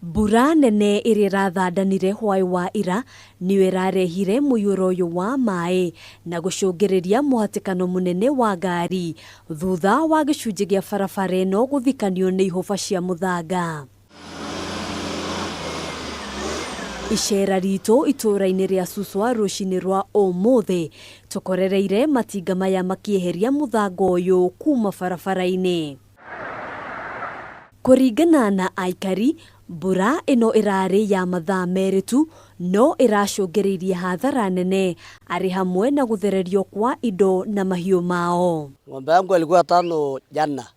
Mbura nene ĩrĩa ĩrathandanire hwaĩ wa ira nĩyo ĩrarehire mũiyũro ũyũ wa maĩ na gũcũngĩrĩria mũhatĩkano mũnene wa ngari thutha wa gĩcunjĩ gĩa barabara ĩno gũthikanio nĩ ihũba cia mũthanga. Icera ritũ itũũra-inĩ rĩa Suswa rũcinĩ rwa ũmũthĩ tũkorereire matinga maya makĩeheria mũthanga ũyũ kuma barabara-inĩ. Kũringana na aikari, mbura ĩno ĩrarĩ ya mathaa merĩ tu no ĩracũngĩrĩirie hathara nene arĩ hamwe na gũthererio kwa indo na mahiũ mao. Ng'ombe yangu alikuwa tano jana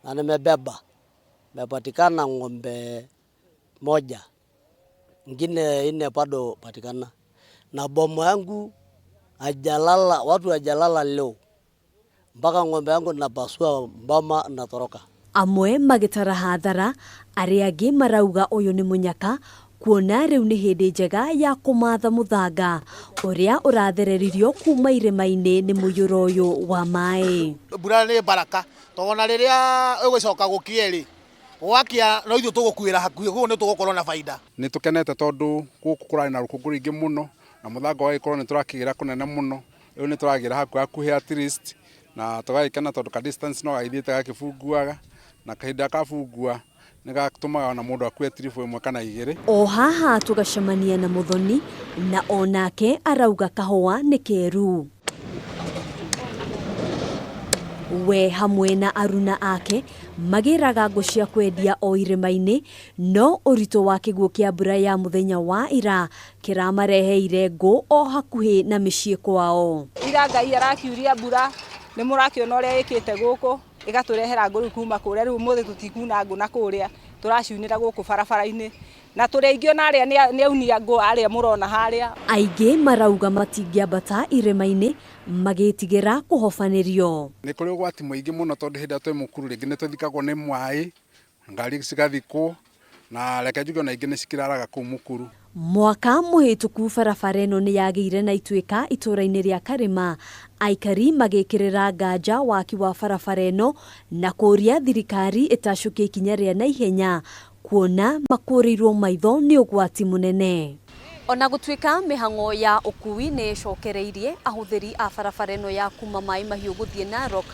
na nimebeba, mepatikana ng'ombe moja, ingine ine bado patikana, na boma yangu hajalala, watu hajalala leo mpaka ng'ombe yangu napasua mboma natoroka. Amwe magĩtara hathara, arĩa angĩ marauga ũyũ nĩ mũnyaka kuona rĩu nĩ hĩndĩ njega ya kũmatha mũthanga ũrĩa ũrathereririo kuma irĩma-inĩ nĩ mũiyũro ũyũ wa maĩ. Mbura nĩ baraka tondũ ona rĩrĩa ĩgũcoka gũkia rĩ, gwakia no ithuĩ tũgũkuĩra hakuhĩ, koguo nĩ tũgũkorwo na baida. Nĩ tũkenete tondũ gũkũ kũrarĩ na rũkũngũ rũingĩ mũno na mũthanga ũgagĩkorwo nĩ tũrakĩgĩra kũnene mũno, rĩu nĩ tũragĩra hakuhĩ hakuhĩ at least na tũgagĩkena tondũ ka distance no gagĩthiĩte gakĩbunguaga na kahinda kabungua nĩ gatũmaga ona mũndũ akue trip ĩmwe kana igĩrĩ. O haha tũgacemania na Mũthoni na onake arauga kahũa nĩ keru. We hamwe na aruna ake magĩraga ngũ cia kwendia o irĩma-inĩ no ũritũ wa kĩguũ kĩa mbura ya mũthenya wa ira kĩramareheire ngũ o hakuhĩ na mĩciĩ kwao. Ira Ngai arakiuria mbura, nĩ mũrakĩona ũrĩa ĩkĩte gũkũ, ĩgatũrehera ngũ rĩu kuma kũrĩa, rĩu ũmũthĩ tũtikuna ngũ na kũrĩa, tũraciunĩra gũkũ barabara-inĩ. Na tũrĩ aingĩ ona arĩa nĩ aunia ngũ arĩa mũrona harĩa. Aingĩ marauga matingĩambata irĩma-inĩ magĩtigĩra kũhobanĩrio. Nĩ kũrĩ ũgwati mũingĩ mũno tondũ hĩndĩ ĩrĩa twĩ mũkuru rĩngĩ nĩ tũthikagwo nĩ maĩ, ngari cigathikwo na reke njuge ona ingĩ nĩ cikĩraraga kũu mũkuru. Mwaka mũhĩtũku barabara ĩno nĩ yagĩire na ituĩka itũũra-inĩ rĩa Karĩma, aikari magĩkĩrĩra nganja waki wa barabara ĩno na kũũria thirikari ĩtacũkie ikinya rĩa naihenya kuona makũrĩirwo maitho nĩ ũgwati mũnene. Ona gũtuĩka mĩhang'o ya ũkui nĩ ĩcokereirie ahũthĩri a barabara ĩno ya kuma Maĩ Mahiũ gũthiĩ Narok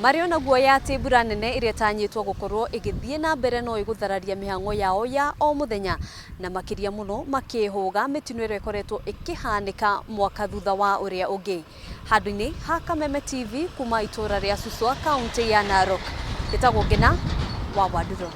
marĩ ona guoya atĩ mbura nene ĩrĩa ĩtanyĩtwo gũkorwo ĩgĩthiĩ na mbere no ĩgũthararia mĩhang'o yao ya o mũthenya na makĩria mũno makĩhũga mĩtino ĩrĩa ĩkoretwo ĩkĩhanĩka mwaka thutha wa ũrĩa ũngĩ. Handũ-inĩ ha Kameme TV kuma itũũra rĩa Suswa kaunti ya Narok, ĩtagwo Ngĩna wa Wanduro.